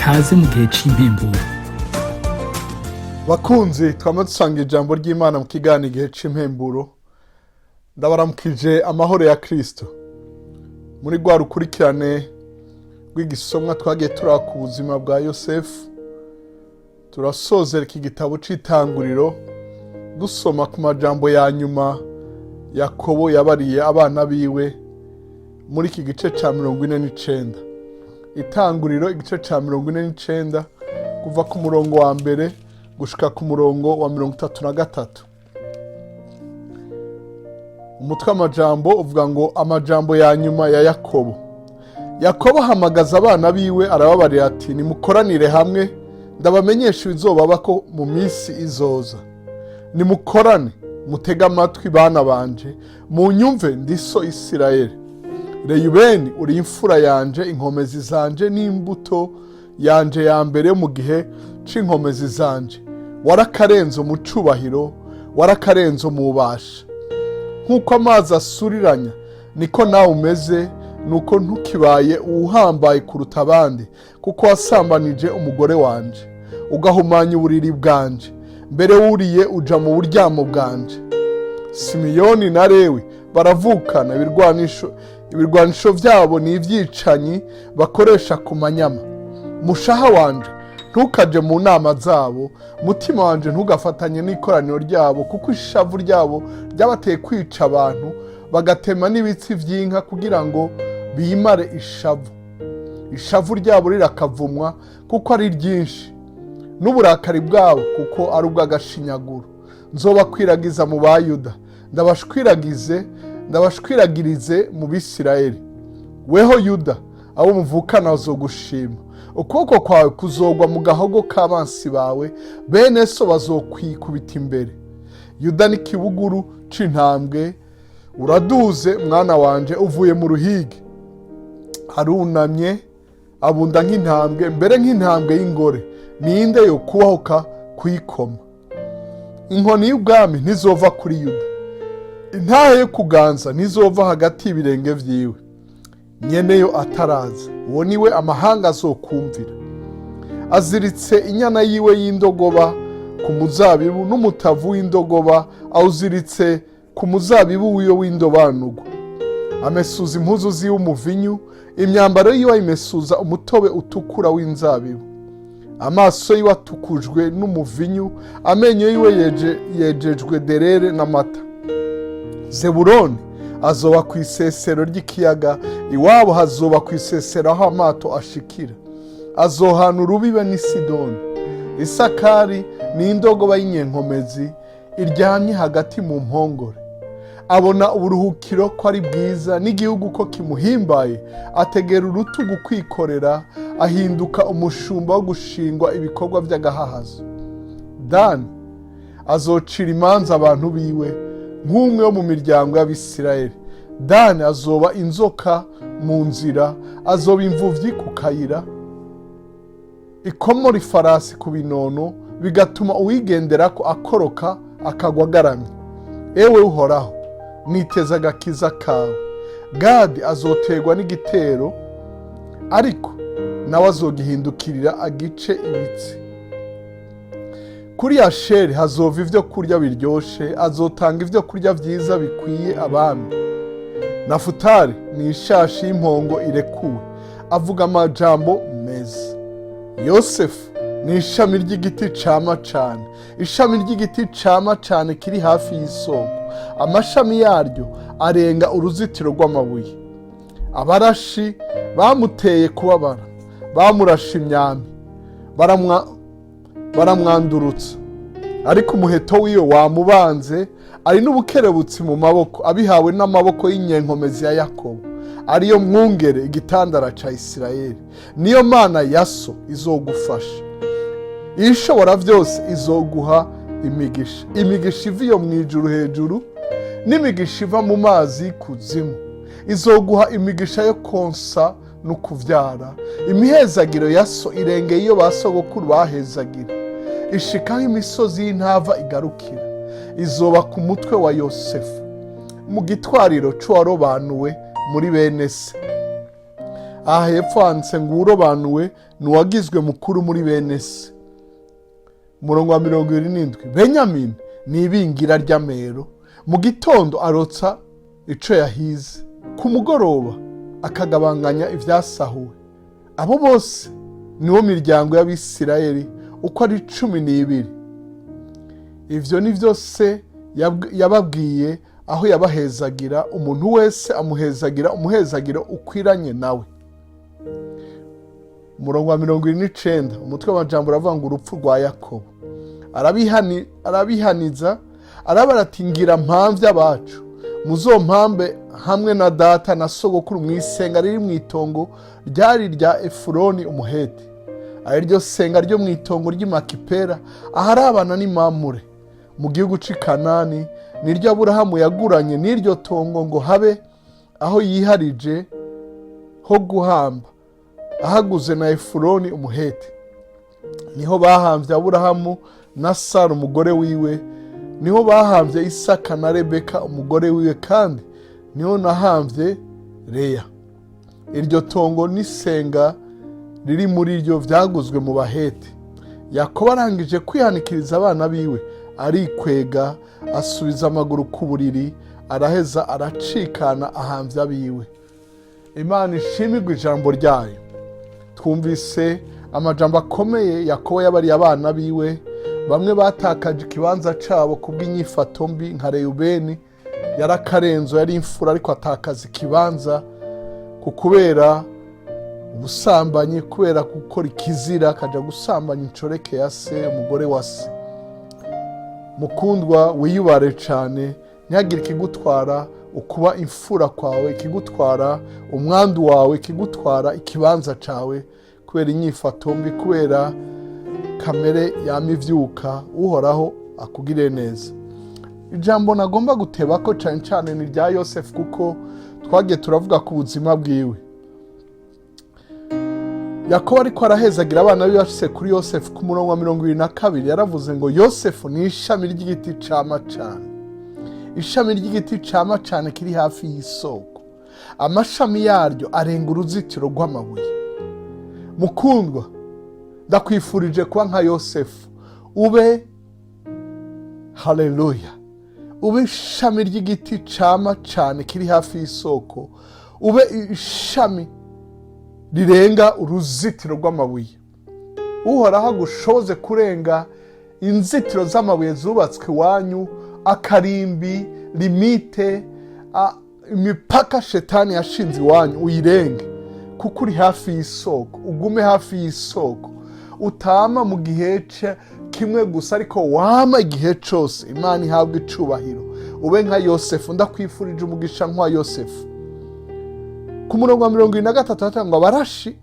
Kaze mu gihe c'impemburo. Bakunzi twama dusanga ijambo ry'Imana mu kiganiro Igihe c'Impemburo, ndabaramukije amahoro ya Kristo. Muri rwa rukurikirane rw'igisomwa twagiye turaba ku buzima bwa Yosefu, turasozera iki gitabo c'Itanguriro dusoma ku majambo ya nyuma Yakobo yabariye abana biwe muri iki gice ca 49. Itanguriro igice ca 49, kuva ku murongo wa 1 gushika ku murongo wa 33. Umutwe w'amajambo uvuga ngo: "Amajambo ya nyuma ya Yakobo." Yakobo ahamagaza abana biwe, arababarira ati: "Nimukoranire hamwe, ndabamenyesha ibizobaba ko mu minsi izoza. Nimukorane, mutege amatwi, bana banje, munyumve, ndi so Isirayeli. Reyubeni, uri imfura yanje, inkomezi zanje n'imbuto yanje ya mbere mu gihe c'inkomezi zanje. Warakarenzo mu cubahiro, warakarenzo mu bubasha. Nk'uko amazi asuriranya, niko nawe umeze, nuko ntukibaye uwuhambaye kuruta abandi, kuko wasambanije umugore wanje, ugahumanya uburiri bwanje, mbere wuriye uja mu buryamo bwanje. Simiyoni na Lewi baravukana, ibirwanisho byabo ni ibyicanyi bakoresha ku manyama. Mushaha wanje, ntukaje mu nama zabo, mutima wanje, ntugafatanye n'ikoraniro ryabo, kuko ishavu ryabo ryabateye kwica abantu, bagatema n'ibitsi by'inka kugira ngo bimare ishavu. Ishavu ryabo rirakavumwa, kuko ari ryinshi, n'uburakari bwabo, kuko ari ubw'agashinyaguro. Nzobakwiragiza mu Bayuda, ndabashwiragize, ndabashwiragirize mu Bisirayeli. Weho Yuda, abo muvukana bazogushima. Ukuboko kwawe kuzogwa mu gahogo k'abansi bawe, bene so bazokwikubita imbere. Yuda ni kibuguru c'intambwe. Uraduze, mwana wanje, uvuye mu ruhigi. Arunamye, abunda nk'intambwe, mbere nk'intambwe y'ingore. Ninde yo kubahuka kuyikoma? Inkoni y'ubwami ntizova kuri Yuda, intahe yo kuganza ntizova hagati y'ibirenge vyiwe, nyeneyo ataraza. Uwo niwe amahanga azokumvira. Aziritse inyana yiwe y'indogoba ku muzabibu, n'umutavu w'indogoba awuziritse ku muzabibu wiwe w'indobanurwa. Amesuza impuzu ziwe umuvinyu, imyambaro yiwe ayimesuza umutobe utukura w'inzabibu. Amaso yiwe atukujwe n'umuvinyu, amenyo yiwe yejejwe derere n'amata. Zebuloni azoba ku isesero ry'ikiyaga, iwabo hazoba ku isesero aho amato ashikira. Azohana urubibe n'i Sidoni. Isakari ni indogoba y'inyenkomezi iryamye hagati mu mpongore. Abona uburuhukiro ko ari bwiza, n'igihugu ko kimuhimbaye. Ategera urutugu kwikorera, ahinduka umushumba wo gushingwa ibikorwa by'agahahazo. Dani azocira imanza abantu biwe nk'umwe wo mu miryango y'Abisirayeli. Dani azoba inzoka mu nzira, azoba imvuvyi ku kayira, ikomora ifarasi ku binono, bigatuma uwigenderako akoroka akagwa agaramye. Ewe Uhoraho, niteze agakiza kawe. Gadi azoterwa n'igitero, ariko nawe azogihindukirira agice ibitsi. Kuri Asheri hazova ibyo kurya biryoshe, azotanga ibyo kurya byiza bikwiye abami. Nafutali ni ishashi y'impongo irekuwe, avuga amajambo meza. Yosefu ni ishami ry'igiti cama cane, ishami ry'igiti cama cane kiri hafi y'isoko, amashami yaryo arenga uruzitiro rw'amabuye. Abarashi bamuteye kubabara, bamurashe imyambi, baramwandurutsa, ariko umuheto wiwe wamubanze. Ari n'ubukerebutsi mu maboko, abihawe n'amaboko y'inyenkomezi ya Yakobo, ariyo mwungere, igitandara ca Isirayeli. Niyo Mana ya so izogufasha, Ishobora byose izoguha imigisha, imigisha iva iyo mu ijuru hejuru, n'imigisha iva mu mazi y'ikuzimu. Izoguha imigisha yo konsa no kuvyara. Imihezagiro ya so irengeye iyo ba sogokuru bahezagira, ishikaho imisozi y'intava igarukira. Izoba ku mutwe wa Yosefu, mu gitwariro c'uwarobanuwe muri bene se. Aha hepfo handitse ngo uwurobanuwe ni uwagizwe mukuru muri bene se. Umurongo wa 27: Benyamini ni ibingira ry'amero. Mu gitondo arotsa ico yahize, ku mugoroba akagabanganya ibyasahuwe. Abo bose niwo miryango y'Abisirayeli uko ari 12. Ivyo ni byo se yababwiye aho yabahezagira, umuntu wese amuhezagira umuhezagiro ukwiranye nawe. Umurongo wa 79, umutwe w'amajambo uravuga ngo urupfu rwa Yakobo. Arabihaniza, arabara ati: "Ngira mpamvye abacu, muzompambe hamwe na data na sogokuru mu isenga riri mu itongo ryari rya Efuroni Umuheti, ari ryo senga ryo mu itongo ry'i Makipera, aharabana n'Imamure, mu gihugu c'i Kanani. Niryo Aburahamu yaguranye n'iryo tongo ngo habe aho yiharije ho guhamba, ahaguze na Efuroni Umuheti. Niho bahambye Aburahamu na Sara umugore wiwe, niho bahambye Isaka na Rebeka umugore wiwe, kandi niho nahambye Leya. Iryo tongo n'isenga riri muri ryo byaguzwe mu Baheti." Yakobo arangije kwihanikiriza abana biwe, arikwega, asubiza amaguru ku buriri, araheza aracikana, ahambya abiwe. Imana ishimirwe ijambo ryayo. Twumvise amajambo akomeye Yakobo yabariye abana biwe. Bamwe batakaje ikibanza cyabo kubw'inyifato mbi, nka Reyubeni yarakarenzo, yari imfura, ariko atakaza ikibanza ku kubera ubusambanyi, kubera gukora ikizira, akajya gusambanya incoreke ya se, umugore wa se. Mukundwa, wiyubare cyane, ntihagire ikigutwara ukuba imfura kwawe, ikigutwara umwandu wawe, ikigutwara ikibanza cyawe kubera inyifato mbi, kubera kamere yama ivyuka. Uhoraho akugire neza. Ijambo nagomba guteba ko cyane cyane ni irya Yosefu, kuko twagiye turavuga ku buzima bwiwe. Yakobo ariko arahezagira abana be, bashyize kuri Yosefu. Ku murongo wa 22 yaravuze ngo Yosefu ni ishami ry'igiti cama cane, ishami ry'igiti cama cane kiri hafi y'isoko, amashami yaryo arenga uruzitiro rw'amabuye. Mukundwa, ndakwifurije kuba nka Yosefu. Ube, haleluya, ube ishami ry'igiti cama cane kiri hafi y'isoko, ube ishami rirenga uruzitiro rw'amabuye. Uhoraho agushoboze kurenga inzitiro z'amabuye zubatswe iwanyu, akarimbi, limite, imipaka shetani yashinze iwanyu, uyirenge kuko uri hafi y'isoko. Ugume hafi y'isoko, utama mu gihe kimwe gusa, ariko wama igihe cyose. Imana ihabwa icubahiro. Ube nka Yosefu. Ndakwifurije umugisha nk'uwa Yosefu. Ku murongo wa 73 hatangwa: abarashi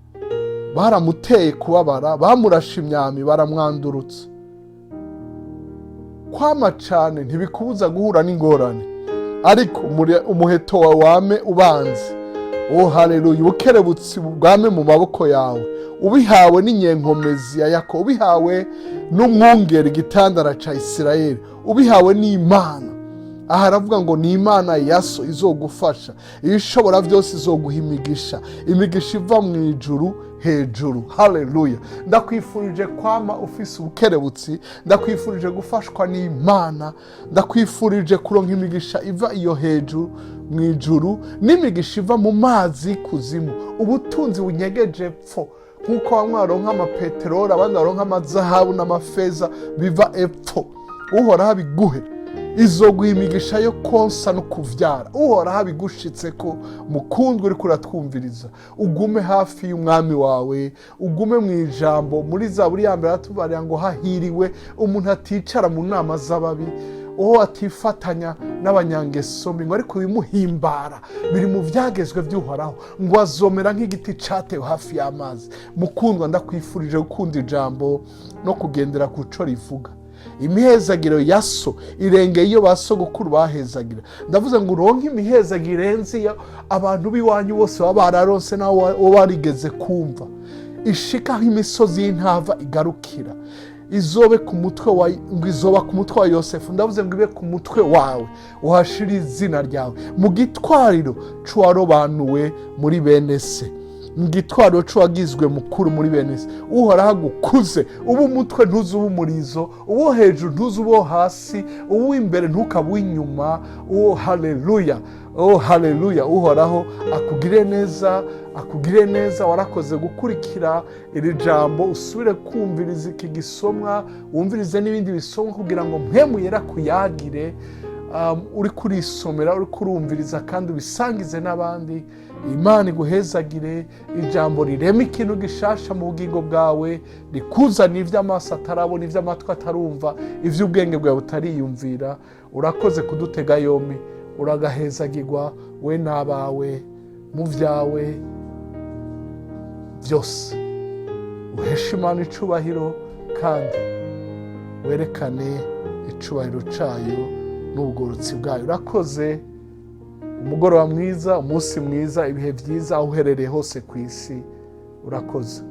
baramuteye kubabara, bamurashe imyami, baramwandurutsa. Kwama cane ntibikubuza guhura n'ingorane, ariko umuheto wawe wame ubanze. Oh haleluya! Ubukerebutsi bwame mu maboko yawe, ubihawe n'inyenkomezi ya Yakobo, ubihawe n'umwungeri, igitandara ca Isirayeli, ubihawe n'Imana. Aha aravuga ngo ni Imana ya so izogufasha, iyo ishobora byose izoguha imigisha, imigisha iva mu ijuru hejuru. Haleluya! Ndakwifurije kwama ufise ubukerebutsi, ndakwifurije gufashwa n'Imana, ndakwifurije kuronka imigisha iva iyo hejuru mu ijuru, n'imigisha iva mu mazi y'ikuzimu, ubutunzi bunyegeje epfo, nk'uko bamwe baronka amapeteroli, abandi baronka amazahabu n'amafeza biva epfo. Uhoraho abiguhe. Izoguha imigisha yo konsa no kuvyara. Uhoraho abigushitse ko. Mukundwa uriko uratwumviriza, ugume hafi y'umwami wawe, ugume mu ijambo. Muri Zaburi ya mbere aratubarira ngo hahiriwe umuntu aticara mu nama z'ababi, uwo atifatanya n'abanyangeso mbi, ngo ariko bimuhimbara biri mu byagezwe by'Uhoraho, ngo azomera nk'igiti cyatewe hafi y'amazi. Mukundwa, ndakwifurije gukunda ijambo no kugendera ku co rivuga. Imihezagiro ya so irengeye iyo ba sogokuru bahezagira. Ndavuze ngo uronke imihezagiro irenze iyo abantu b'iwanyu bose baba bararonse, nawe wowe warigeze kumva, ishika aho imisozi y'intava igarukira. Izobe ku mutwe wa, ngo izoba ku mutwe wa Yosefu. Ndavuze ngo ibe ku mutwe wawe, uhashire izina ryawe mu gitwariro c'uwarobanuwe muri bene se. Mu gitwaro c'uwagizwe mukuru muri bene se. Uhoraho agukuze, ube umutwe, ntuze ube umurizo, uwo hejuru ntuze uwo hasi, uw'imbere ntukabe uw'inyuma. Oh haleluya, oh haleluya! Uhoraho akugire neza, akugire neza. Warakoze gukurikira iri jambo. Usubire kumviriza iki gisomwa, wumvirize n'ibindi bisomwa kugira ngo Mpwemu Yera kuyagire. Uri kurisomera, uri kurumviriza, kandi ubisangize n'abandi. Imana iguhezagire. Ijambo rirema ikintu gishasha mu bugingo bwawe, rikuzana iby'amaso atarabona, iby'amatwi atarumva, iby'ubwenge bwawe butariyumvira. Urakoze kudutega yombi. Uragahezagirwa we n'abawe mu byawe byose. Uheshe Imana icubahiro kandi werekane icubahiro cyayo n'ubugororotsi bwayo. Urakoze. Umugoroba mwiza, umunsi mwiza, ibihe byiza aho uherereye hose ku isi. Urakoze.